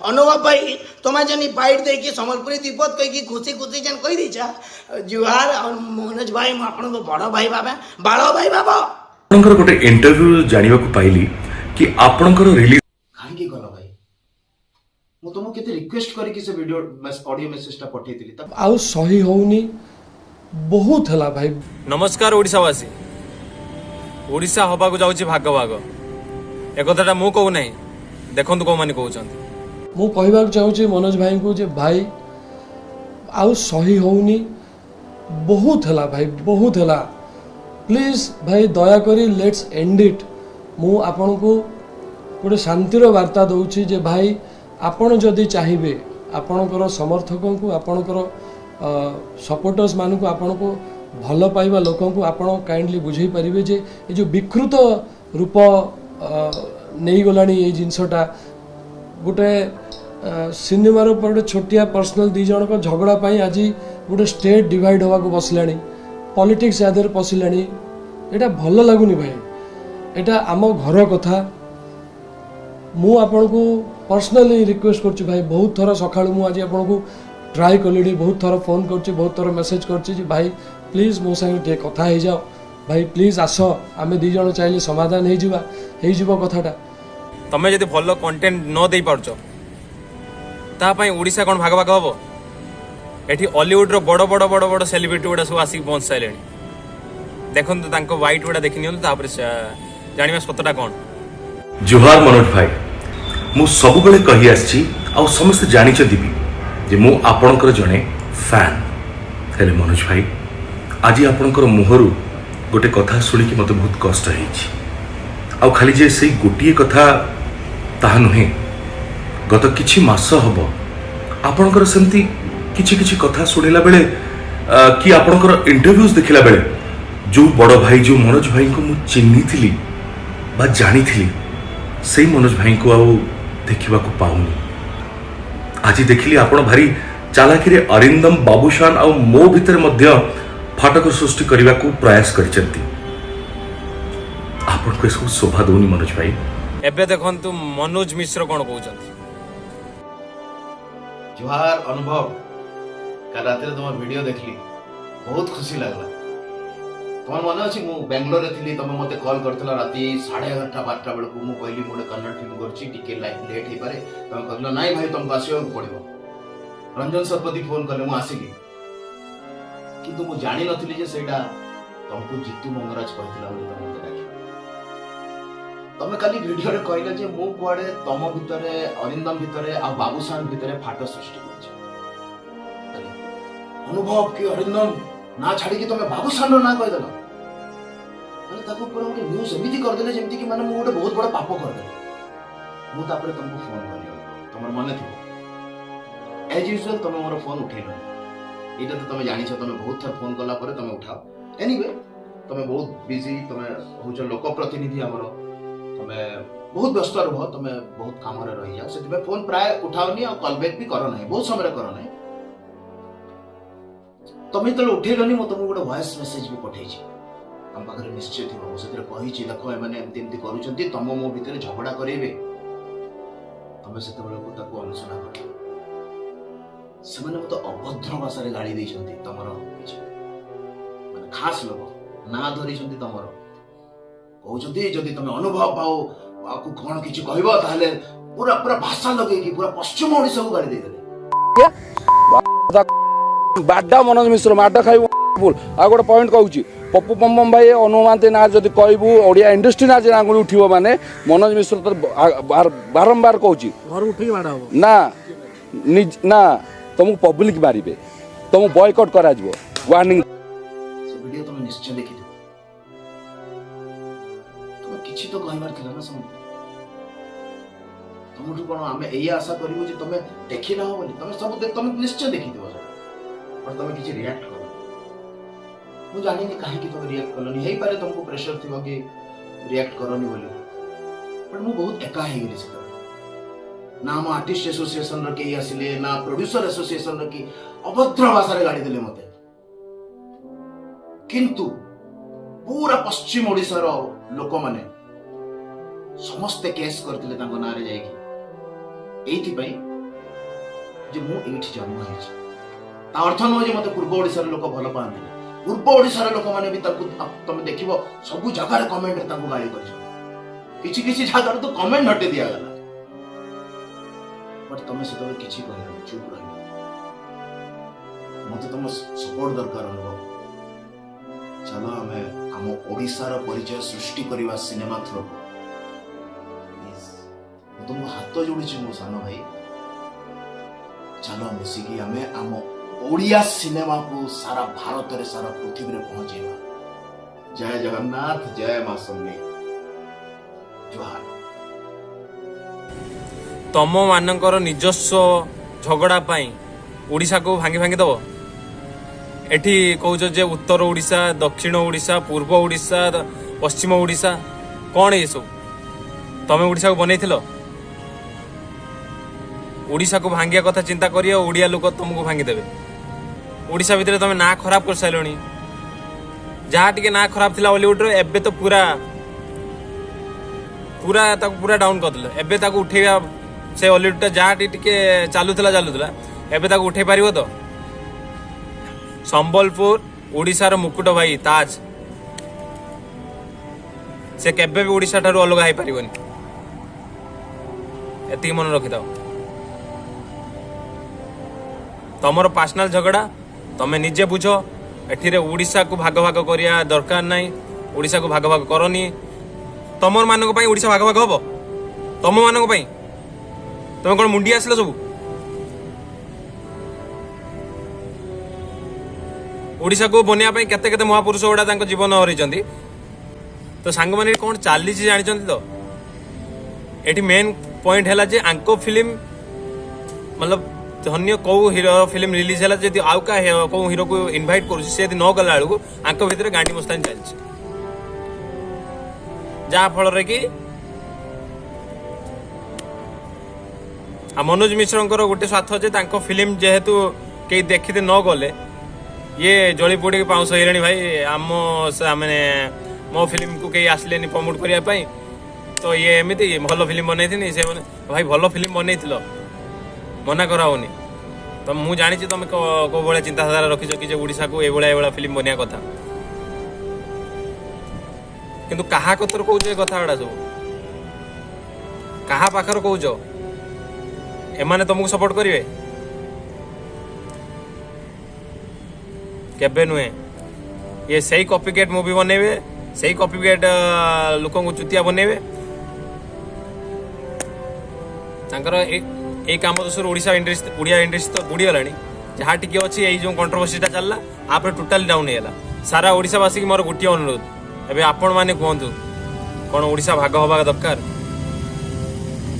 ଅନୁଭବ ଭାଇ, ତମେ ଯେନ୍ ବାଇଟ୍ ଦେଇକି ସମ୍ବଲପୁରୀ ବିପଦ କହିକି ଖୁସି ଖୁସି ଯେନ୍ କହିଦେଇଛ, ଜୁହାର। ଆଉ ମନୋଜ ଭାଇ, ମୁଁ ଆପଣଙ୍କ ବଡ଼ ଭାଇ ଭାବେ, ବାଳ ଭାଇ ଭାବ। ଆପଣଙ୍କର ଗୋଟେ ଇଣ୍ଟରଭ୍ୟୁ ଜାଣିବାକୁ ପାଇଲି କି ଆପଣଙ୍କର ରିଲିଜ କାହିଁକି କଲ ଭାଇ? ମୁଁ ତମକୁ କେତେ ରିକ୍ୱେଷ୍ଟ କରିକି ସେ ଭିଡ଼ିଓ ଅଡ଼ିଓ ମେସେଜଟା ପଠେଇଥିଲି ତା ଆଉ ସହି ହଉନି, ବହୁତ ହେଲା ଭାଇ। ନମସ୍କାର ଓଡ଼ିଶାବାସୀ। ଓଡ଼ିଶା ହବାକୁ ଯାଉଛି ଭାଗ ଭାଗ। ଏକଥାଟା ମୁଁ କହୁନାହିଁ, ଦେଖନ୍ତୁ କୋଉମାନେ କହୁଛନ୍ତି। ମୁଁ କହିବାକୁ ଚାହୁଁଛି ମନୋଜ ଭାଇଙ୍କୁ ଯେ ଭାଇ, ଆଉ ସହି ହଉନି, ବହୁତ ହେଲା ଭାଇ, ବହୁତ ହେଲା। ପ୍ଲିଜ୍ ଭାଇ, ଦୟାକରି let's end it. ମୁଁ ଆପଣଙ୍କୁ ଗୋଟେ ଶାନ୍ତିର ବାର୍ତ୍ତା ଦେଉଛି ଯେ ଭାଇ, ଆପଣ ଯଦି ଚାହିଁବେ, ଆପଣଙ୍କର ସମର୍ଥକଙ୍କୁ, ଆପଣଙ୍କର ସପୋର୍ଟର୍ସ ମାନଙ୍କୁ, ଆପଣଙ୍କୁ ଭଲ ପାଇବା ଲୋକଙ୍କୁ ଆପଣ କାଇଣ୍ଡଲି ବୁଝେଇ ପାରିବେ ଯେ ଏ ଯେଉଁ ବିକୃତ ରୂପ ନେଇଗଲାଣି ଏଇ ଜିନିଷଟା, ଗୋଟେ ସିନେମାର ଉପରେ ଗୋଟେ ଛୋଟିଆ ପର୍ସନାଲ ଦୁଇ ଜଣଙ୍କ ଝଗଡ଼ା ପାଇଁ ଆଜି ଗୋଟେ ଷ୍ଟେଟ୍ ଡିଭାଇଡ୍ ହେବାକୁ ବସିଲାଣି, ପଲିଟିକ୍ସ ୟା ଦେହରେ ପଶିଲାଣି। ଏଇଟା ଭଲ ଲାଗୁନି ଭାଇ। ଏଇଟା ଆମ ଘର କଥା। ମୁଁ ଆପଣଙ୍କୁ ପର୍ସନାଲି ରିକ୍ୱେଷ୍ଟ କରୁଛି ଭାଇ। ବହୁତ ଥର ସକାଳୁ ମୁଁ ଆଜି ଆପଣଙ୍କୁ ଟ୍ରାଏ କଲିଣି, ବହୁତ ଥର ଫୋନ୍ କରୁଛି, ବହୁତ ଥର ମେସେଜ୍ କରୁଛି ଯେ ଭାଇ, ପ୍ଲିଜ୍ ମୋ ସାଙ୍ଗରେ ଟିକେ କଥା ହେଇଯାଅ। ଭାଇ, ପ୍ଲିଜ୍ ଆସ, ଆମେ ଦୁଇ ଜଣ ଚାହିଁଲେ ସମାଧାନ ହେଇଯିବା, ହେଇଯିବ କଥାଟା। ତମେ ଯଦି ଭଲ କଣ୍ଟେଣ୍ଟ ନ ଦେଇପାରୁଛ, ତା ପାଇଁ ଓଡ଼ିଶା କ'ଣ ଭାଗ ଭାଗ ହବ? ଏଠି ଅଲିଉଡର ବଡ଼ ବଡ଼ ବଡ଼ ବଡ଼ ସେଲିବ୍ରିଟି ଗୁଡ଼ା ସବୁ ଆସିକି ପହଞ୍ଚି ସାରିଲେଣି। ଦେଖନ୍ତୁ, ତାଙ୍କ ବାଇଟ୍ ଗୁଡ଼ା ଦେଖି ନିଅନ୍ତୁ, ତାପରେ ଜାଣିବା ସତଟା କ'ଣ। ଜୁହାର ମନୋଜ ଭାଇ। ମୁଁ ସବୁବେଳେ କହି ଆସିଛି ଆଉ ସମସ୍ତେ ଜାଣିଛନ୍ତି ବି ଯେ ମୁଁ ଆପଣଙ୍କର ଜଣେ ଫ୍ୟାନ୍। ହେଲେ ମନୋଜ ଭାଇ, ଆଜି ଆପଣଙ୍କର ମୁହଁରୁ ଗୋଟେ କଥା ଶୁଣିକି ମୋତେ ବହୁତ କଷ୍ଟ ହେଇଛି। ଆଉ ଖାଲି ଯେ ସେଇ ଗୋଟିଏ କଥା ତାହା ନୁହେଁ, ଗତ କିଛି ମାସ ହବ ଆପଣଙ୍କର ସେମିତି କିଛି କିଛି କଥା ଶୁଣିଲା ବେଳେ କି ଆପଣଙ୍କର ଇଣ୍ଟରଭ୍ୟୁଜ୍ ଦେଖିଲା ବେଳେ, ଯୋଉ ବଡ଼ ଭାଇ, ଯୋଉ ମନୋଜ ଭାଇଙ୍କୁ ମୁଁ ଚିହ୍ନିଥିଲି ବା ଜାଣିଥିଲି, ସେଇ ମନୋଜ ଭାଇଙ୍କୁ ଆଉ ଦେଖିବାକୁ ପାଉନି। ଆଜି ଦେଖିଲି ଆପଣ ଭାରି ଚାଲାକିରେ ଅରିନ୍ଦମ, ବାବୁଶାନ ଆଉ ମୋ ଭିତରେ ମଧ୍ୟ ଫାଟକ ସୃଷ୍ଟି କରିବାକୁ ପ୍ରୟାସ କରିଛନ୍ତି। ଆପଣଙ୍କୁ ଏସବୁ ଶୋଭା ଦଉନି ମନୋଜ ଭାଇ। ଏବେ ଦେଖନ୍ତୁ ମନୋଜ ମିଶ୍ର କ'ଣ କହୁଛନ୍ତି। ଜୁହାର ଅନୁଭବ। କାଲି ରାତିରେ ତମ ଭିଡ଼ିଓ ଦେଖିଲି, ବହୁତ ଖୁସି ଲାଗିଲା। ତମର ମନେ ଅଛି, ମୁଁ ବାଙ୍ଗାଲୋରରେ ଥିଲି, ତମେ ମତେ କଲ୍ କରିଥିଲ ରାତି 11:30 12ଟା ବେଳକୁ। ମୁଁ କହିଲି, ମୁଁ ଗୋଟେ କନ୍ନଡ଼ ଫିଲ୍ମ କରୁଛି, ଟିକେ ଲେଟ୍ ହେଇପାରେ। ତମେ କହିଲ, ନାଇଁ ଭାଇ, ତମକୁ ଆସିବାକୁ ପଡିବ। ରଞ୍ଜନ ଶତପଥୀ ଫୋନ କଲେ, ମୁଁ ଆସିଲି। କିନ୍ତୁ ମୁଁ ଜାଣିନଥିଲି ଯେ ସେଇଟା ତମକୁ ଜିତୁ ମଙ୍ଗରାଜ କହିଥିଲା ବୋଲି ତମେ ମତେ ଡାକିଲ। ତମେ କାଲି ଭିଡ଼ିଓରେ କହିଲ ଯେ ମୁଁ କୁଆଡେ ତମ ଭିତରେ, ଅରିନ୍ଦମ ଭିତରେ ଆଉ ବାବୁସାନ ଭିତରେ ଫାଟ ସୃଷ୍ଟି କରିଛି। ତାହେଲେ ଅନୁଭବ କି ଅରିନ୍ଦମ ନା ଛାଡିକି ତମେ ବାବୁସାନର ନାଁ କହିଦେଲ। ମାନେ ତାକୁ ପୁରା ଗୋଟେ ନ୍ୟୁଜ ଏମିତି କରିଦେଲେ, ଯେମିତି କି ମାନେ ମୁଁ ଗୋଟେ ବହୁତ ବଡ ପାପ କରିଦେଲି। ମୁଁ ତାପରେ ତମକୁ ଫୋନ କଲି, ତମର ମନେ ଥିବ। ଏଜ୍ ୟୁଜୁଆଲ ତମେ ମୋର ଫୋନ ଉଠେଇଲନି। ଏଇଟା ତ ତମେ ଜାଣିଛ, ତମେ ବହୁତ ଥର ଫୋନ କଲା ପରେ ତମେ ଉଠାଅ। ଏନିୱେ, ତମେ ବହୁତ ବିଜି, ତମେ ହଉଛ ଲୋକ ପ୍ରତିନିଧି ଆମର, ତମେ ବହୁତ ବ୍ୟସ୍ତ ରୁହ, ତମେ ବହୁତ କାମରେ ରହିଯାଅ, ସେଥିପାଇଁ ଫୋନ ପ୍ରାୟ ଉଠାଅନି ଆଉ କଲ୍ ବ୍ୟାକ୍ ବି କର ନାହିଁ, ବହୁତ ସମୟରେ କର ନାହିଁ। ତମେ ଯେତେବେଳେ ଉଠେଇଲନି, ମୁଁ ତମକୁ ଗୋଟେ ଭଏସ ମେସେଜ ବି ପଠେଇଛି, ତମ ପାଖରେ ନିଶ୍ଚୟ ଥିବ। ମୁଁ ସେଥିରେ କହିଛି, ଦେଖ, ଏମାନେ ଏମିତି ଏମିତି କରୁଛନ୍ତି, ତମ ମୋ ଭିତରେ ଝଗଡ଼ା କରେଇବେ। ତମେ ସେତେବେଳକୁ ତାକୁ ଅନୁସରଣ କର। ସେମାନେ ମତେ ଅଭଦ୍ର ଭାଷାରେ ଗାଳି ଦେଇଛନ୍ତି। ତମର କିଛି ମାନେ ଖାସ ଲୋକ ନାଁ ଧରିଛନ୍ତି ତମର, କହୁଛନ୍ତି, ଯଦି ତମେ ଅନୁଭବ ଆଉ ଆକୁ କଣ କିଛି କହିବ, ତାହେଲେ ପୁରା ପୁରା ଭାଷା ଲଗେଇକି ପୁରା ପଶ୍ଚିମ ଓଡ଼ିଶାକୁ ଗାଳି ଦେଇଦେଲେ। ବାଡା ମନୋଜ ମିଶ୍ର ମାଡ଼ ଖାଇବୁ ଭୁଲ। ଆଉ ଗୋଟେ ପଏଣ୍ଟ କହୁଛି, ପପୁ ପମ୍ପମ ଭାଇ, ଅନୁଭବ ମହାନ୍ତି ନାଁ ଯଦି କହିବୁ, ଓଡ଼ିଆ ଇଣ୍ଡଷ୍ଟ୍ରି ନାଁ ଯଦି ଆଙ୍ଗୁଳି ଉଠିବ, ମାନେ ମନୋଜ ମିଶ୍ର ତ ବାରମ୍ବାର କହୁଛି। ଘରୁ ଉଠିକି ମାଡ଼ ହବ। ନା ନା, ତମକୁ ପବ୍ଲିକ ମାରିବେ, ତମକୁ ବୟକଟ୍ କରାଯିବ, ୱାର୍ଣ୍ଣିଂ। ସେ ଭିଡିଓ ତମେ ନିଶ୍ଚୟ ଦେଖିଥିବ। ତମେ କିଛି ତ କହିବାର ଥିଲା ନା ସମସ୍ତେ। ତମଠୁ କଣ ଆମେ ଏଇଆ ଆଶା କରିବୁ ଯେ ତମେ ଦେଖିନାହ ବୋଲି? ତମେ ସବୁ ତମେ ନିଶ୍ଚୟ ଦେଖିଥିବ ସେଟା, ବଟ୍ ତମେ କିଛି ରିଆକ୍ଟ କର। ମୁଁ ଜାଣିନି କାହିଁକି ତମେ ରିଆକ୍ଟ କଲନି। ହେଇପାରେ ତମକୁ ପ୍ରେସର ଥିବ କି ରିଆକ୍ଟ କରନି ବୋଲି। ବଟ୍ ମୁଁ ବହୁତ ଏକା ହେଇଗଲି ସେତେବେଳେ। ନା ଆମ ଆର୍ଟିଷ୍ଟ ଆସୋସିଏସନର କେହି ଆସିଲେ, ନା ପ୍ରଡ୍ୟୁସର ଆସୋସିଏସନର କି ଅଭଦ୍ର ଭାଷାରେ ଗାଳି ଦେଲେ ମତେ। କିନ୍ତୁ ପୁରା ପଶ୍ଚିମ ଓଡ଼ିଶାର ଲୋକମାନେ ସମସ୍ତେ କେସ୍ କରିଥିଲେ ତାଙ୍କ ନାଁରେ ଯାଇକି, ଏଇଥିପାଇଁ ଯେ ମୁଁ ଏଇଠି ଜନ୍ମ ହେଇଛି। ତା ଅର୍ଥ ନୁହଁ ଯେ ମୋତେ ପୂର୍ବ ଓଡ଼ିଶାର ଲୋକ ଭଲ ପାଆନ୍ତିନି। ପୂର୍ବ ଓଡ଼ିଶାର ଲୋକମାନେ ବି ତାକୁ, ତମେ ଦେଖିବ, ସବୁ ଜାଗାରେ କମେଣ୍ଟରେ ତାଙ୍କୁ ଗାଳି କରିଛନ୍ତି। କିଛି କିଛି ଜାଗାରେ ତ କମେଣ୍ଟ ହଟେଇ ଦିଆଗଲା। ବଟ୍ ତମେ ସେତେବେଳେ କିଛି କହିଲନି, ଚୁପ୍ ରହିଲ। ମତେ ତମ ସପୋର୍ଟ ଦରକାର, ଅନୁଭବ। ଚାଲ, ଆମେ ଆମ ଓଡ଼ିଶାର ପରିଚୟ ସୃଷ୍ଟି କରିବା ସିନେମା ଥ୍ରୋ। ପ୍ଲିଜ୍, ମୁଁ ତୁମକୁ ହାତ ଯୋଡୁଛି, ମୋ ସାନ ଭାଇ। ଚାଲ, ମିଶିକି ଆମେ ଆମ ଓଡ଼ିଆ ସିନେମାକୁ ସାରା ଭାରତରେ, ସାରା ପୃଥିବୀରେ ପହଞ୍ଚେଇବା। ଜୟ ଜଗନ୍ନାଥ, ଜୟ ମା ସମଲେଇ, ଜୁହାର। ତମ ମାନଙ୍କର ନିଜସ୍ୱ ଝଗଡ଼ା ପାଇଁ ଓଡ଼ିଶାକୁ ଭାଙ୍ଗି ଭାଙ୍ଗି ଦବ। ଏଠି କହୁଛ ଯେ ଉତ୍ତର ଓଡ଼ିଶା, ଦକ୍ଷିଣ ଓଡ଼ିଶା, ପୂର୍ବ ଓଡ଼ିଶା, ପଶ୍ଚିମ ଓଡ଼ିଶା, କ'ଣ ଏସବୁ? ତମେ ଓଡ଼ିଶାକୁ ବନେଇଥିଲ? ଓଡ଼ିଶାକୁ ଭାଙ୍ଗିବା କଥା ଚିନ୍ତା କରିବ, ଓଡ଼ିଆ ଲୋକ ତମକୁ ଭାଙ୍ଗିଦେବେ। ଓଡ଼ିଶା ଭିତରେ ତମେ ନାଁ ଖରାପ କରିସାରିଲଣି। ଯାହା ଟିକେ ନାଁ ଖରାପ ଥିଲା ଅଲିଉଡର, ଏବେ ତ ପୁରା ପୁରା ତାକୁ ପୁରା ଡାଉନ କରିଦେଲେ। ଏବେ ତାକୁ ଉଠେଇବା, ସେ ଅଲିଉଡଟା ଯାହା ଟିକେ ଚାଲୁଥିଲା ଚାଲୁଥିଲା, ଏବେ ତାକୁ ଉଠେଇ ପାରିବ ତ? ସମ୍ବଲପୁର ଓଡ଼ିଶାର ମୁକୁଟ ଭାଇ, ତାଜ। ସେ କେବେ ବି ଓଡ଼ିଶା ଠାରୁ ଅଲଗା ହେଇପାରିବନି, ଏତିକି ମନେ ରଖିଥାଅ। ତମର ପର୍ସନାଲ ଝଗଡ଼ା ତମେ ନିଜେ ବୁଝ। ଏଥିରେ ଓଡ଼ିଶାକୁ ଭାଗ ଭାଗ କରିବା ଦରକାର ନାହିଁ। ଓଡ଼ିଶାକୁ ଭାଗ ଭାଗ କରନି। ତମର ମାନଙ୍କ ପାଇଁ ଓଡ଼ିଶା ଭାଗ ଭାଗ ହବ? ତମ ମାନଙ୍କ ପାଇଁ? ତମେ କଣ ମୁଣ୍ଡି ଆସିଲ ସବୁ? ଓଡ଼ିଶାକୁ ବନେଇବା ପାଇଁ କେତେ କେତେ ମହାପୁରୁଷ ଗୁଡ଼ା ତାଙ୍କ ଜୀବନ ହରାଇଛନ୍ତି। ତ ସାଙ୍ଗମାନେ, ଏଠି କଣ ଚାଲିଛି ଜାଣିଛନ୍ତି ତ? ଏଠି ମେନ୍ ପଏଣ୍ଟ ହେଲା ଯେ ଆଙ୍କ ଫିଲ୍ମ, ମତଲବ ଧନ୍ୟ କୋଉ ହିରୋ ଫିଲ୍ମ ରିଲିଜ ହେଲା, ଯଦି ଆଉ କାହା କୋଉ ହିରୋକୁ ଇନଭାଇଟ୍ କରୁଛି, ସେ ଯଦି ନ ଗଲା ବେଳକୁ ଆଙ୍କ ଭିତରେ ଗାଣ୍ଡି ମସ୍ତାନି ଚାଲିଛି, ଯାହା ଫଳରେ କି ଆଉ ମନୋଜ ମିଶ୍ରଙ୍କର ଗୋଟେ ସ୍ୱାର୍ଥ ଯେ ତାଙ୍କ ଫିଲ୍ମ ଯେହେତୁ କେହି ଦେଖିତେ ନ ଗଲେ, ଇଏ ଜଳି ପୋଡ଼ିକି ପାଉଁଶ ହେଇଗଲେଣି। ଭାଇ, ଆମ ମାନେ ମୋ ଫିଲ୍ମକୁ କେହି ଆସିଲେନି ପ୍ରମୋଟ କରିବା ପାଇଁ, ତ ଇଏ ଏମିତି ଭଲ ଫିଲ୍ମ ବନେଇଥିନି ସେ। ଭାଇ, ଭଲ ଫିଲ୍ମ ବନେଇଥିଲ, ମନା କରାହଉନି ତ। ମୁଁ ଜାଣିଛି ତମେ କୋଉ ଭଳିଆ ଚିନ୍ତାଧାରା ରଖିଛ କି ଯେ ଓଡ଼ିଶାକୁ ଏଇଭଳିଆ ଏଇଭଳିଆ ଫିଲ୍ମ ବନେଇବା କଥା। କିନ୍ତୁ କାହା କତିରେ କହୁଛ ଏ କଥା ଗୁଡ଼ା ସବୁ? କାହା ପାଖରେ କହୁଛ? ଏମାନେ ତମକୁ ସପୋର୍ଟ କରିବେ? କେବେ ନୁହେଁ। ଇଏ ସେଇ କପିକେଟ୍ ମୁଭି ବନେଇବେ, ସେଇ କପିକେଟ୍ ଲୋକଙ୍କୁ ଚୁତିଆ ବନେଇବେ। ତାଙ୍କର ଏଇ କାମ ଦୋଷରୁ ଓଡ଼ିଶା ଇଣ୍ଡଷ୍ଟ୍ରି, ଓଡ଼ିଆ ଇଣ୍ଡଷ୍ଟ୍ରି ତ ବୁଡ଼ିଗଲାଣି। ଯାହା ଟିକେ ଅଛି, ଏଇ ଯୋଉ କଣ୍ଟ୍ରୋଭର୍ସିଟା ଚାଲିଲା, ଆପରେ ଟୋଟାଲି ଡାଉନ୍ ହେଇଗଲା। ସାରା ଓଡ଼ିଶାବାସୀକି ମୋର ଗୋଟିଏ ଅନୁରୋଧ, ଏବେ ଆପଣମାନେ କୁହନ୍ତୁ, କ'ଣ ଓଡ଼ିଶା ଭାଗ ହବା ଦରକାର?